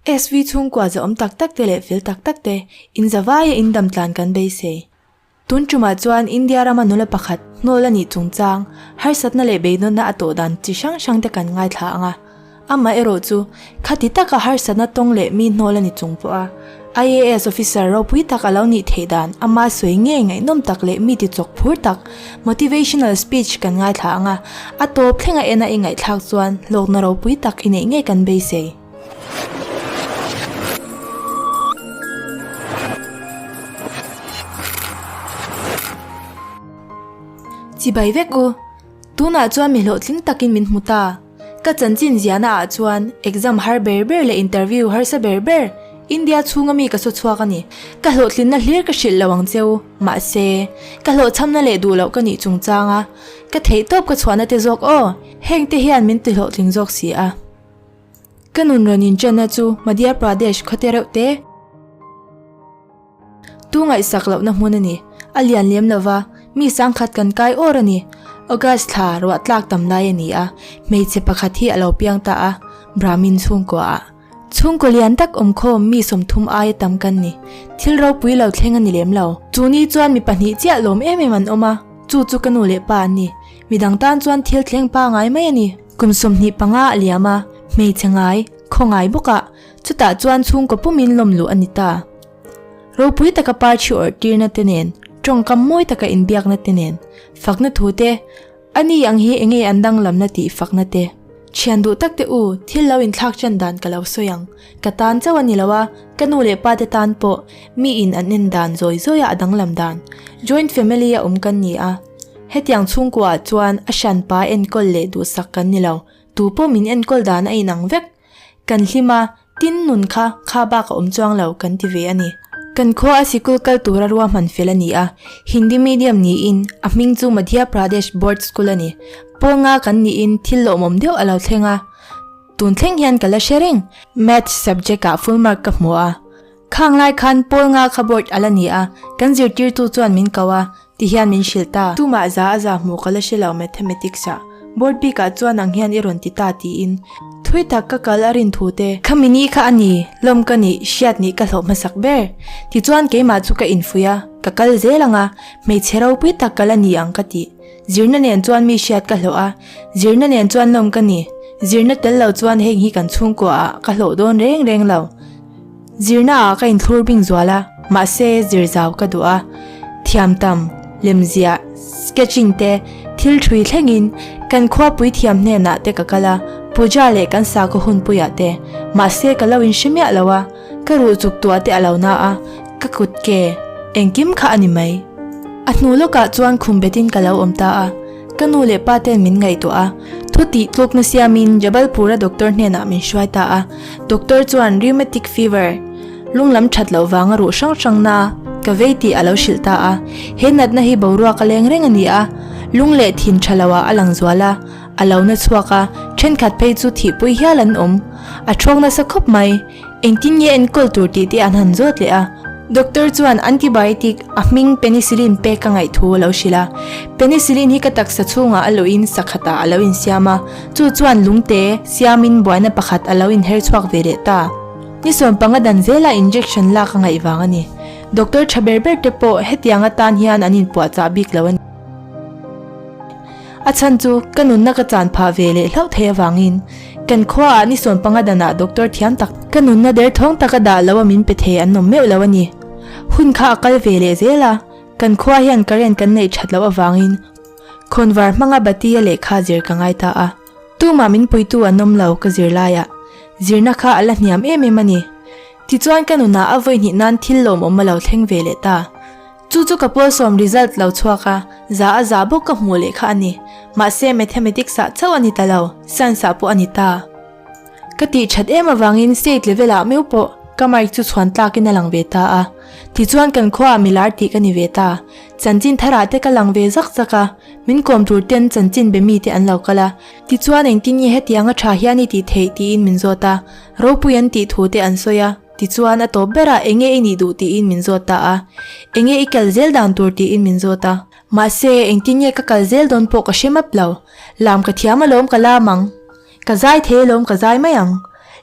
SV chhungkua zahawm tak tak te leh fel tak tak te in zavaia in dam tlan kan beisei. Tun tumah chuan India rama nula pakhat hnawl a nih chungchang, harsatna leh beidawnna a tawh dan chi hrang hrang te kan ngaithla ang a. Amaherawh chu, khati taka harsatna tawng leh mi hnawl a ni chung pawh a, IAS officer ropui tak a lo nih theih dan ama sawi ngei ngaihnawm tak leh mi tichawk phur tak, motivational speech kan ngaithla ang a, a tawp thlenga ena i ngaihthlak chuan hlawkna ropui tak i neih ngei kan beisei. Chibai vek u, tunah chuan mi hlawhtling takin min hmu ta. Ka chanchin ziahna ah chuan exam har ber ber leh interview harsa ber ber India chhunga mi ka saw chhuak a ni. Ka hlawhtlinna hlir ka hrilh lo ang cheu, mahse, ka hlawhchhamna leh duh loh ka nih chungchanga ka theihtawp ka chhuahna te zawk aw, heng te hian min tihlawhtling zawk si a. Ka nun rawn inṭanna chu Madhya Pradesh khawte reuh te tu ngaihsak lohna hmun a ni. A lian lem lo va, mi sangkhat kan kai awr a ni. August thla ruah tlak tam lai a ni a, hmeichhe pakhat hi a lo piang ta a, Brahmin chhungkua ah. Chhungkaw lian tak awmkhawm mi 30 aia tam kan ni. Thil ropui lo thleng a ni lem lo. Chu ni chuan mi pahnih chiah lawm em em an awm a, chu chu ka nu leh pa an ni. Midang tan chuan thil thleng pangai mai a ni. Kum 25 a liam a, hmeichhe ngai, khaw ngai bawk ah, chutah chuan chhungkaw pumin lawm luh a ni ta. Ropui taka parthi awrh tirna te nen, tawngkam mawi taka inbiakna te nen, fakna thu te, a ni ang hi enge an danglamna tih fakna te. Thian duh tak te u, thil lo inthlak ṭan dan ka lo sawi ang. Ka tan chauh a ni lo a, ka nu leh pa te tan pawh mi in an en dan zawi zawi a a danglam dan. Joint family a awm kan ni a. Hetiang chhungkuaah chuan a hranpa enkawl leh duhsak kan ni lo, tu pawh min enkawl dan a inang vek. Kan hlim a, tin nun kha kha bak a awm chuang lo kan ti ve a ni. Kan khua a sikul kal tura ruahman fel a ni a, Hindi medium niin a hming chu Madhya Pradesh Board School a ni. Pawl nga kan niin thil lawmawm deuh a lo thleng a, tun thleng hian ka la hre reng. Maths subject ah full mark ka hmu a, khang lai khan pawl nga kha board a la ni a, kan zirtirtu chuan min ko a, Ti hian min hrilh ta. Tumah za a za hmuh ka la hre lo mathematics ah. Board bik ah chuan ang hian i rawn ti ta tiin. Thui tak ka kal a rin thu te. Khami ni kha a ni, lawm ka nih, hriat nih ka hlawh hmasak ber. Tichuan keimah chu ka infuih a, ka kal zel ang a, hmeichhe ropui tak ka la ni ang ka ti. Zirna nen chuan mi hriat ka hlawh a, zirna nen chuan lawm ka ni. Zirna tel lo chuan heng hi kan chhungkua ah ka hlawh dawn reng reng lo. Zirna ah ka inthlur bing zual a, mahse zir zau ka duh a. Thiam tam, lemziah, sketching te, thil thui thlengin kan khuapui thiam hnenah te ka kal a, puja leh kan sakhaw hunpuiah te. Mahse ka lo inhre miah lo a, ka ruh chuk tuah te a lo na a, ka kut ke, engkim kha a ni mai. A hnu lawkah chuan khum betin ka lo awm ta a, ka nu leh pa ten min ngaihtuah a, thu tih tlukna siamin Jabalpur-a doctor hnenah min hruai ta a, doctor chuan rheumatic fever, lunglam that loh vanga ruh hrang hrangna ka vei tih a lo hrilh ta a, he natna hi boruak a leng reng a ni a, lung leh thin tha loah a lang zual a, a lo na chhuak a, thenkhat phei chu thihpui hial an awm, a thawk nasa khawp mai. Engtin nge enkawl tur tih te an han zawt leh a. Doctor chuan antibiotic, a hming penicillin pek ka ngaih thu a lo hrilh a. Penicillin hi ka taksa chhungah a luhin sakhatah a lo insiam a, chu chuan lungte siamin buaina pakhat a lo inher chhuak ve leh ta. Ni 15 dan zela injection lak a ngaih vang a ni. Doctor tha ber ber te pawh hetiang atan hian an inpuahchah bik lo a ni. A chhan chu ka nunna ka chan phah ve leh hlauh thei avangin kan khuaah ni 15 danah doctor thiam tak ka nunna derthawng taka dah lo a min pe thei an awm meuh lo a ni. Hun kha a kal ve leh zel a, kan khua hian current kan neih that loh avangin khawnvar hmanga bati a lehkha zir ka ngai ta a. Tumah min puitu an awm lo ka zir laiah zirna kha a la hniam em em a ni. Tichuan ka nunah a vawi hnih nan thil lawmawm a lo thleng ve leh ta. Chu chu ka pawlsawm result lo chhuak a, za a za bawk ka hmuh leh kha a ni. Mahse Mathematics ah chauh a ni ta lo, Science ah pawh a ni ta. Ka tih that em avangin state level ah meuh pawh ka mark chu chhuan tlakin a lang ve ta a. Tichuan kan khuaah milar tih ka ni ve ta. Chanchin tharah te ka lang ve zak zak a, min kawm tur ten chanchin be mi te an lo kal a. Tichuan engtin nge hetiang a tha hian i tih theih tiin min zawt a, ropui an tih thu te an sawi a. Tichuan a tawp berah enge i nih duh tiin min zawt ta a, enge i kal zel dan tur tiin min zawt a. Mahse, engtin nge ka kal zel dawn pawh ka hre map lo. Lam ka thiam alawm ka lam ang. Ka zai thei alawm ka zai mai ang.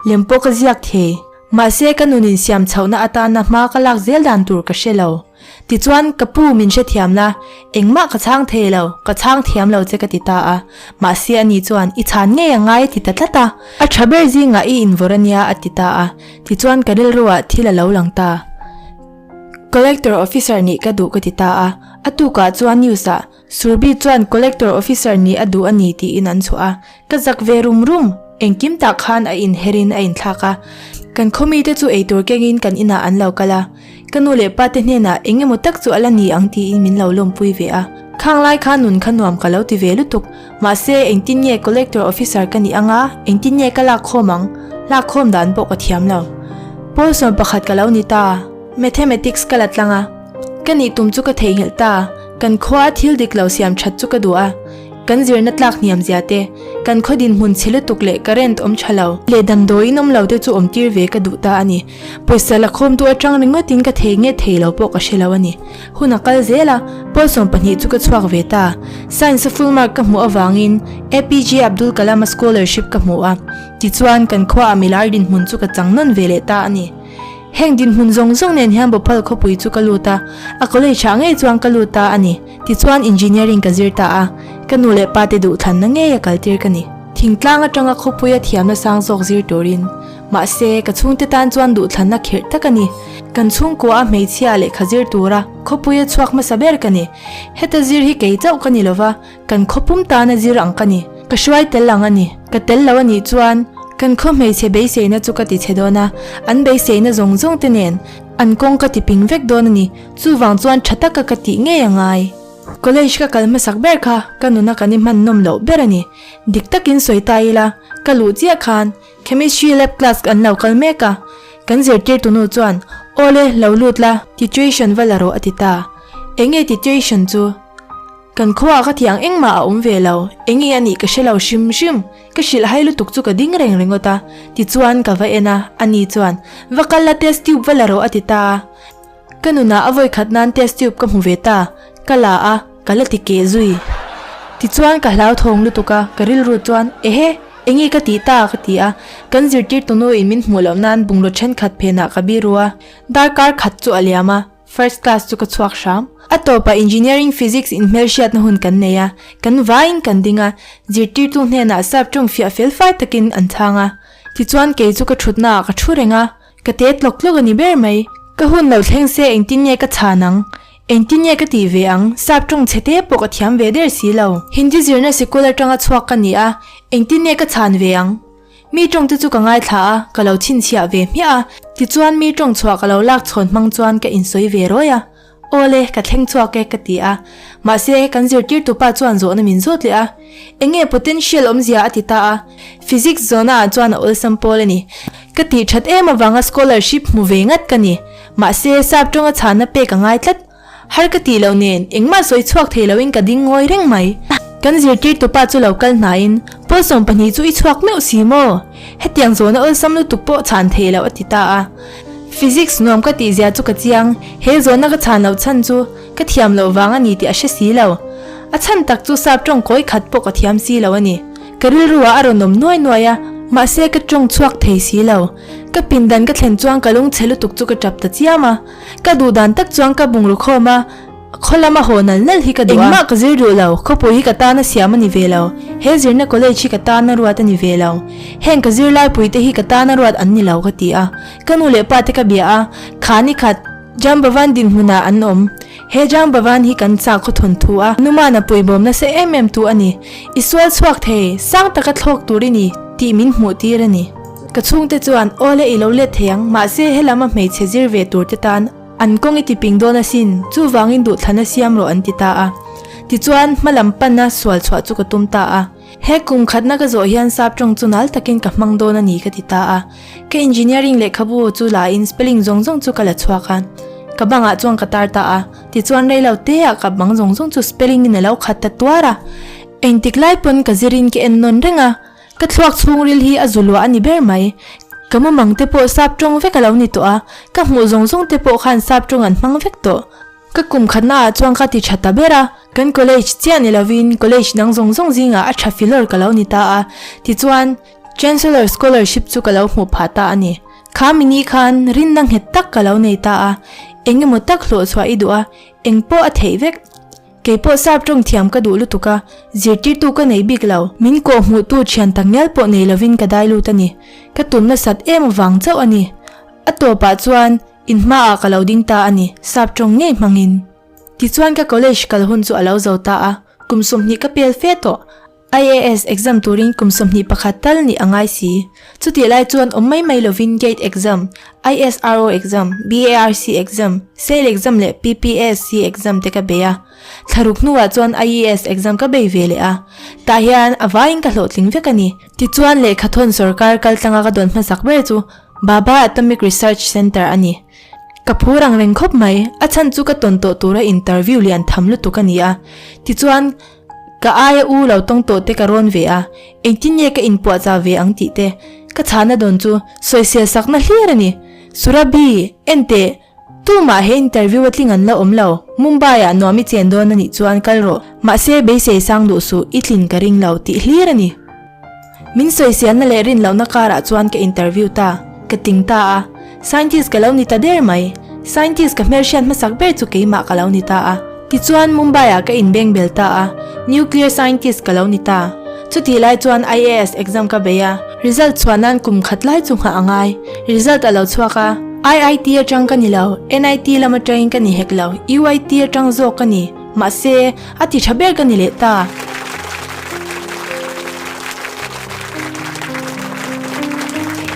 Lem pawh ka ziak thei. Mahse ka nun insiam chhohna atana hma ka lak zel dan tur ka hre lo. Tichuan ka pu min hrethiam la, engmah ka chhang thei lo, ka chhang thiam lo che ka ti ta a. Mahse ani chuan i chhan ngei a ngai a ti ta tlat a. A tha ber zingah i invawrh a nia a ti ta a. Tichuan ka rilruah thil a lo lang ta. Collector officer nih ka duh ka ti ta a. A tukah chuan news ah Surbi chuan Collector officer nih a duh a ni tiin an chhuah a. Ka zak ve rum rum. Engkim tah khan a inherin a inthlak a. Kan khaw mite chu eitur kengin kan inah an lo kal a. Ka nu leh pa te hnenah eng emaw tak chu a la ni ang tiin min lo lawmpui ve a. Khang lai kha nun kha nuam ka lo ti ve lutuk. Mahse engtin nge Collector officer ka nih anga engtin nge ka lak khawm ang? Lak khawm dan pawh ka thiam lo. Pawl 11 ka lo ni ta. Mathematics ka la tlang a. Ka nih tum chu ka theihnghilh ta. Kan khua thil dik lo siam that chu ka duh a, kan zirna tlak hniam zia te, kan khaw dinhmun chhe lutuk leh current awm tha lo leh damdawiin awm lo te chu awm tir ve ka duh ta a ni. Pawisa la khawmtu atang ringawtin ka thei nge thei lo pawh ka hre lo a ni. Hun a kal zel a, pawl 12 chu ka chhuak ve ta. Science a full mark ka hmuh avangin APJ Abdul Kalam a scholarship ka hmu a, tichuan kan khua a milar dinhmun chu ka chang nawn ve leh ta a ni. Heng dinhmun zawng zawng nen hian Bhopal khawpui chu ka lut a, a college ah ngei chuan ka lut ta a ni. Tichuan engineering ka zir ta a, ka nu leh pa te duhthlanna ngei a kaltir ka ni. Thingtlang atanga khawpui a thiamna sang zawk zir turin. Mahse, ka chhungte tan chuan duhthlanna khirh tak a ni. Kan chhungkua a hmeichhia lehkha zir tura khawpui a chhuak hmasa ber ka ni. Heta zir hi kei chauh ka ni lova, Kan khaw pum tana zir ang ka ni. Ka hruai tel ang a ni. Ka tel lo a nih chuan kan khaw hmeichhe beiseina chu ka ti chhe dawn a, an beiseina zawng zawng te nen an kawng ka ti ping vek dawn a ni. Chuvang chuan tha taka ka tih ngei a ngai. College ka kal hmasak ber kha ka nuna kan i hman nawm loh ber a ni. Dik takin sawi ta ila, ka luh chiah khan Chemistry lab class an lo kal mek a, kan zirtirtu nu chuan, Awle, lo lut la, titration va la rawh a ti ta. Eng nge titration chu? Kan khuaah ka thiang engmah a awm ve lo, enge a nih ka hre lo hrim hrim, ka hrilh hai lutuk chu ka ding reng ringawt a, tichuan ka va en a, ani chuan, Va kal la test tube va la rawh a ti ta a, ka nunah a vawi khat nan test tube ka hmu ve ta, ka la a, ka la ti keh zui. Tichuan ka hlauthawng lutuk a, ka rilru chuan, Ehe, enge ka tih ta? ka ti a, kan zirtirtu nuin min hmuh loh nan bungraw thenkhat phenah ka biru a, darkar khat chu a liam a, First class chu ka chhuak hram. A tawpah Engineering Physics inhmelhriatna hun kan nei a, kan vaiin kan ding a, zirtirtu hnenah sap tawng fiah fel fai takin an chhang a. Tichuan kei chu ka thutnaah ka thu reng a, ka te tlawk tlawk a ni ber mai. Ka hun lo thleng se engtin nge ka chhan ang? Engtin nge ka tih ve ang? Sap tawng chhe te pawh ka thiam ve der si lo. Hindi zirna sikul atanga chhuak ka ni a, engtin nge ka chhan ve ang? Mi tawng te chu ka ngaithla a, ka lo chhinchhiah ve hmiah a, tichuan mi tawng chhuah ka lo lak chhawn hmang chuan ka insawi ve rawi a. Awle, ka thleng chhuak e ka ti a. Mahse, kan zirtirtupa chuan zawhna min zawt leh a. Enge potential awmzia a ti ta a. Physics zawhna ah chuan a awlsam pawl a ni. Ka tih that em avanga scholarship hmu ve ngat ka ni. Mahse, sap tawnga chhanna pek a ngai tlat. Har ka tih loh nen, engmah sawi chhuak thei loin ka ding ngawi reng mai. Kan zirtirtupa chu lo kal hnaiin, Pawl 12 chu i chhuak meuh si maw? Hetiang zawhna awlsam lutuk pawh chhan thei loh a ti ta a. Physics nuam ka tih zia chu ka chiang, he zawhna ka chhan loh chhan chu ka thiam loh vang a ni tih a hre si lo. A chhan tak chu sap tawng kawi khat pawh ka thiam si lo a ni. Ka rilruah a rawn awm nuai nuai a, mahse ka tawng chhuak thei si lo. Ka pindan ka thlen chuan ka lungchhe lutuk chu ka tap ta chiam a. Ka duh dan tak chuan ka bungraw khawm a, khaw lama haw nal nal hi ka duh a. Engmah ka zir duh lo, khawpui hi ka tana siam a ni ve lo, he zirna college hi ka tana ruat a ni ve lo, heng ka zirlaipui te hi ka tana ruat an ni lo ka ti a. Ka nu leh pa te ka bia a, kha ni khat, Jambavan dinhmunah an awm. He Jambavan hi kan chak khaw thawn thu a, Numana puibawm nasa em em tu a ni. I sual chhuak thei, sang taka thlawk tur i ni tih min hmuh tir a ni. Ka chhungte chuan, Awle i lo let thei ang, mahse helama hmeichhe zir ve tur te tan an kawng i tiping dawn asin, chuvangin duhthlana siam rawh an ti ta a. Tichuan, hma lam pana sual chhuah chu ka tum ta a. He kum khatna ka zawh hian sap tawng chu nal takin ka hmang dawn a ni ka ti ta a. Ka engineering lehkhabu chu la in spelling zawng zawng chu ka la chhuak a. Ka bangah chuan ka tar ta a. Tichuan rei lo te ah ka bang zawng zawng chu spelling in a lo khat ta tuar a. Engtik lai pawn ka zir in ka en nawn reng a. Ka thluak chhungril hi a zu luah a ni ber mai. Ka mumang te pawh sap tawng vek a lo ni tawh a, ka hmuh zawng zawng te pawh khan sap tawng an hmang vek tawh. Ka kum khatna ah chuan ka ti tha ta ber a, kan college chiah ni lovin college dang zawng zawng zingah a tha filawr ka lo ni ta a, tichuan Chancellor Scholarship chu ka lo hmuh phah ta a ni. Kha mini khan rinna nghet tak ka lo nei ta a, eng emaw tak hlawh chhuah i duh a, eng pawh a theih vek. Kei pawh sap tawng thiam ka duh lutuk a, zirtirtu ka nei bik lo. Min kawh hmuhtu thian tak ngial pawh nei lovin ka dai lut a ni. Ka tum nasat em avang chauh a ni. A tawpah chuan in hmaah ka lo ding ta a ni, sap tawng ngei hmangin. Tichuan ka college kal hun chu a lo zo ta a, kum 20 ka pel fe tawh. IAS exam turin kum 21 tal nih a ngai si. Chutih lai chuan awm mai mai lovin gate exam, ISRO exam, BARC exam, SAIL exam leh PPSC exam te ka bei a. Thlaruk hnuah chuan IES exam ka bei ve leh a. Tah hian a vaiin ka hlawhtling vek a ni. Tichuan lehkhathawn sorkar kaltlanga ka dawn hmasak ber chu Bhabha Atomic Research Centre a ni. Ka phur ang reng khawp mai, a chhan chu ka tawn tawh tura interview lian tham lutuk a ni a. Tichuan. Ka aia u lo tawng tawh te ka rawn ve a, engtin nge ka inpuahchah ve ang tih te ka chhahna dawn chu sawisel sakna hlir a ni. Surabhi, en teh, tumah he interview a tling an la awm lo, Mumbai ah nuam i chen dawn a nih chuan kal rawh, mahse beisei sang duh suh, i tlin ka ring lo tih hlir a ni. Min sawiselna leh rin lohna karah chuan ka interview ta, ka ting ta a. Scientist ka lo ni ta der mai. Scientist ka hmelhriat hmasak ber chu keimah ka lo ni ta a. Tichuan Mumbai ah ka inbeng bel ta a, Nuclear Scientist ka lo ni ta. Chutih lai chuan IAS exam ka bei a, result chhuah nan kum khat lai chu nghah a ngai. Result a lo chhuak a, IIT atang ka ni lo, NIT lam atangin ka ni hek lo, UIT atang zawk ka ni. Mahse, a ti tha ber ka ni leh ta.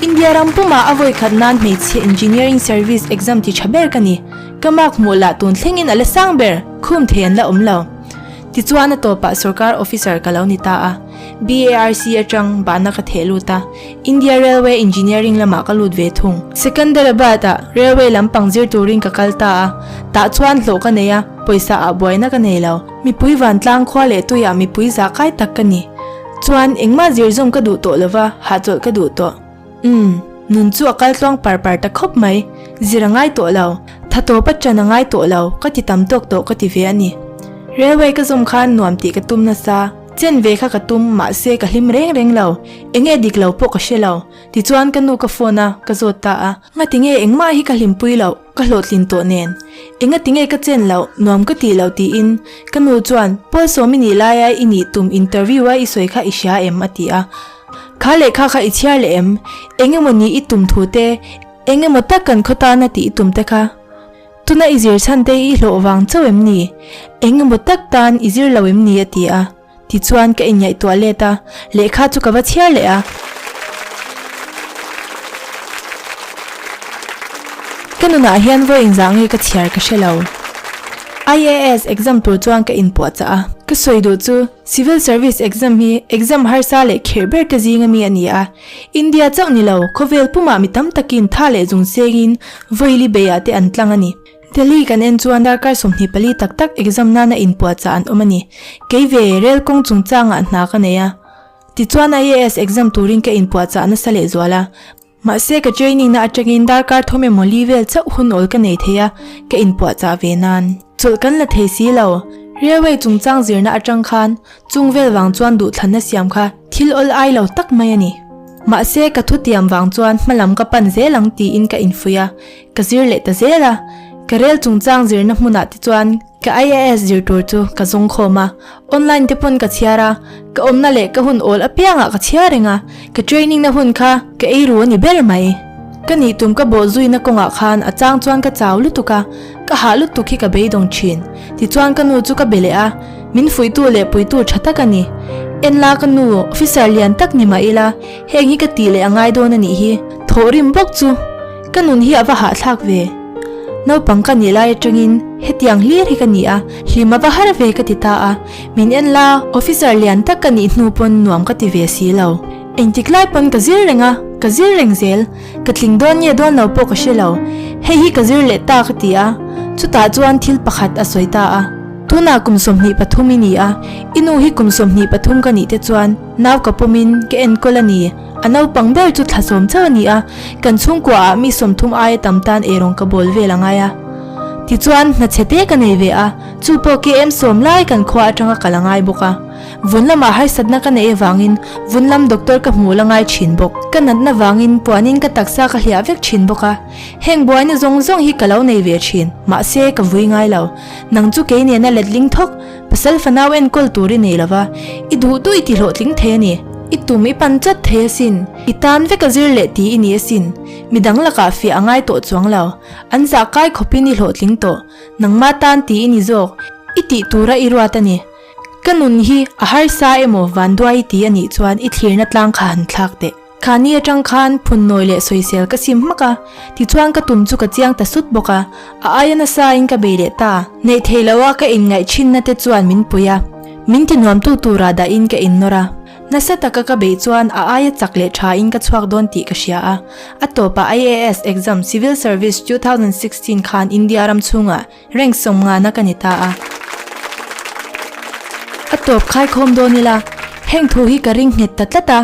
India ram pumah a vawi khat nan hmeichhia Engineering Service exam ti tha ber ka ni. Ka mark hmuh lah tun thlengin a la sang ber, khum thei an la awm lo. Tichuan a tawpah sorkar officer ka lo ni ta a. BARC atang bahna ka theh lut a, India Railway Engineering lamah ka lut ve thung. Secunderabad ah Railway lampang zir turin ka kal ta a, tah chuan hlawh ka nei a, pawisa ah buaina ka nei lo. Mipui vantlang khua leh tuiah mipui zah kai tak ka ni. Chuan engmah zir zawm ka duh tawh lova, hahchawlh ka duh tawh. Umm, nun chu a kal tluang par par ta khawp mai. Zir a ngai tawh lo. Tha tawp a ṭan a ngai tawh lo, ka ti tam tawk tawh ka ti ve a ni. Railway ka zawm khan nuam tih ka tum nasa. Chen ve kha ka tum, mahse ka hlim reng reng lo. Eng nge dik lo pawh ka hre lo. Tichuan ka nu ka phone a, ka zawt ta a. Ngati nge engmah hi ka hlimpui loh, ka hlawhtlin tawh nen. Enga ti nge ka chen loh, nuam ka tih loh tiin ka nu chuan Paul Sawmi nih laia i nih tum interview a i sawi kha i hria em? a ti a. Kha lehkha kha i chhiar leh em? Eng emaw nih i tum thu te, eng emaw tak kan khaw tana tih i tum te kha? Tuna i zir chhan te i hlawh vang chauh em ni? Eng emaw tak tan i zir lo em ni? a ti a. Tichuan ka inngaihtuah let a, lehkha chu ka va chhiar leh a. Ka nunah hian vawi engzah nge ka chhiar ka hre lo. IAS exam tur chuan ka inpuahchah a. Ka sawi duh chu Civil Service exam hi exam harsa leh khirh ber te zinga mi a ni a. India chauh ni lo, khawvel pumah mi tam takin tha leh zung sengin vawili beiah te an tlang a ni. Delhi kan en chuan darkar 24 tak tak exam nana inpuahchah an awm a ni. Kei ve, rel kawng chungchangah hna ka nei a. Tichuan IAS exam turin ka inpuahchah nasa lehzual a. Mahse ka training na atangin darkar thawm emaw li vel chauh hun awl ka nei thei a, ka inpuahchah ve nan. Chawlh kan la thei si lo. Railway chungchang zirna atang khan chung vel vang chuan duhthlanna siam kha thil awl ai lo tak mai a ni. Mahse ka thutiam vang chuan hmalam ka pan zel ang tiin ka infuih a, ka zir leh ta zel a. Ka rel chungchang zirna hmunah te chuan Ka IAS zir tur chu ka zawng khawm a, online te pawn ka chhiar a, ka awmna leh ka hun awl apiangah ka chhiar reng a, ka training na hun kha ka ei ru a ni ber mai. Ka nih tum ka bawh zuina kawngah khan a chang chuan ka chau lutuk a, ka hah lutuk hi ka beidawng thin. Tichuan ka nu chu ka be leh a, min fuihtu leh puitu tha tak a ni. Enla ka nu, officer lian tak ni mah ila, heng hi ka tih leh a ngai dawn a nih hi, thawhrim bawk chu. Ka nun hi a va hahthlak ve. Naupang ka nih lai atangin hetiang hlir hi ka ni a, hlim a va har ve ka ti ta a. Min en la, officer lian tak ka nih hnu pawn nuam ka ti ve si lo. Engtik lai pawn ka zir reng a, ka zir reng zel. Ka tling dawn nge dawn lo pawh ka hre lo. Hei hi ka zir leh ta ka ti a, chutah chuan thil pakhat a sawi ta a. Tunah kum 23 i ni a, i nu hi kum 23 ka nih te chuan nau ka pawmin ka enkawl a ni. A naupang ber chu thla sawm chauh a ni a, kan chhungkuaah mi 30 aia tam tan eirawng ka bawl vel a ngai a. Tichuan, hna chhe te ka nei ve a, chu pawh KM sawm lai kan khua atanga kal a ngai bawk a. Vun lamah harsatna ka neih avangin vun lam doctor ka hmuh la ngai thin bawk. Ka natna vangin puanin ka taksa ka hliah vek thin bawk a. Heng buaina zawng zawng hi ka lo nei ve thin, mahse ka vui ngai lo. Nang chu kei nena letling thawk, pasal fanau enkawl tur i nei lova, i duh duh i ti hlawhtling thei a ni. I tum i pan chat thei asin, i tan vek a zir leh ti i ni asin. Midang lakah fiah a ngai tawh chuang lo. An zah kai khawpin i hlawhtling tawh. Nangmah tan ti i ni zawk, i tih tura i ruat a ni. Ka nun hi a harsa emaw vanduai i ti a nih chuan i thlirna tlang kha han thlak teh. Khani atang khan phunnawi leh sawisel ka sim hmak a, tichuan ka tum chu ka chiang ta sut bawk a, a aia nasa in ka bei leh ta. Neih theih loh a ka inngaih thinna te chuan min pui a, min ti nuamtu tura dahin ka innawr a. Nasa taka ka beih chuan a aia chak leh tha in ka chhuak dawn tih ka hria a, a tawpah IAS exam Civil Service 2016 khan India ram chhungah Rank sawmngana ka ni ta a. A tawp khaikhawm dawn ila, heng thu hi ka ring nghet ta tlat a.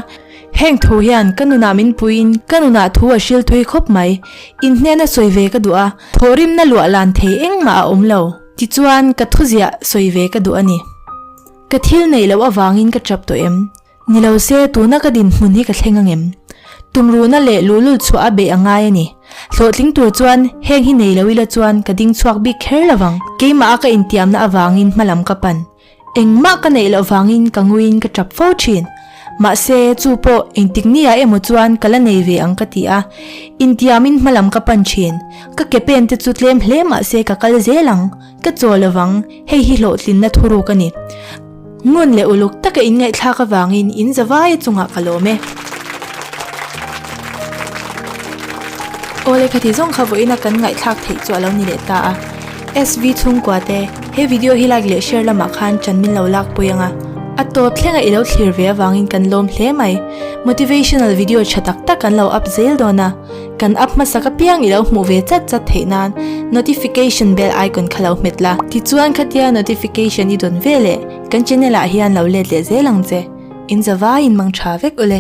Heng thu hian ka nunah min puiin ka nunah thu a hril thui khawp mai. Inhnena sawi ve ka duh a, thawhrimna luah lan thei engmah a awm lo. Tichuan ka thuziah sawi ve ka duh a ni. Ka thil neih loh avangin ka tap tawh em? Ni lo se, tuna ka dinhmun hi ka thleng angem? Tumruhna leh luhlul chhuah a beih a ngai a ni. Hlawhtling tur chuan heng hi nei lo ila chuan ka ding chhuak bik kher lo vang. Keimah a ka intiamna avangin hmalam ka pan. Engmah ka neih loh vangin ka nguiin ka tap fo thin. Mahse, chu pawh engtik nia emaw chuan ka la nei ve ang ka ti a. Intiamin hmalam ka pan thin. Ka ke pen te chu tlem hle mahse ka kal zel ang. Ka chaw lovang, hei hi hlawhtlinna thuruk a ni. Ngun leh uluk taka inngaihthlak avangin in zavaia chungah ka lawm e. Aw lehkhathi zawng kha vawiina kan ngaihthlak theih chu a lo ni leh ta a. SV chhungkua te, he video hi like leh share lamah khan ṭan min lo lak pui ang a. A tawp thlenga i lo thlir ve avangin kan lawm hle mai. Motivational video ṭha tak tak kan lo up zel dawn a. Kan up hmasak apiang i lo hmuh ve chat chat theih nan notification bell icon kha lo hmet la. Tichuan khatia notification i dawn ve leh kan channel ah hian lo let leh zel ang che. In zavaiin mang tha vek ule.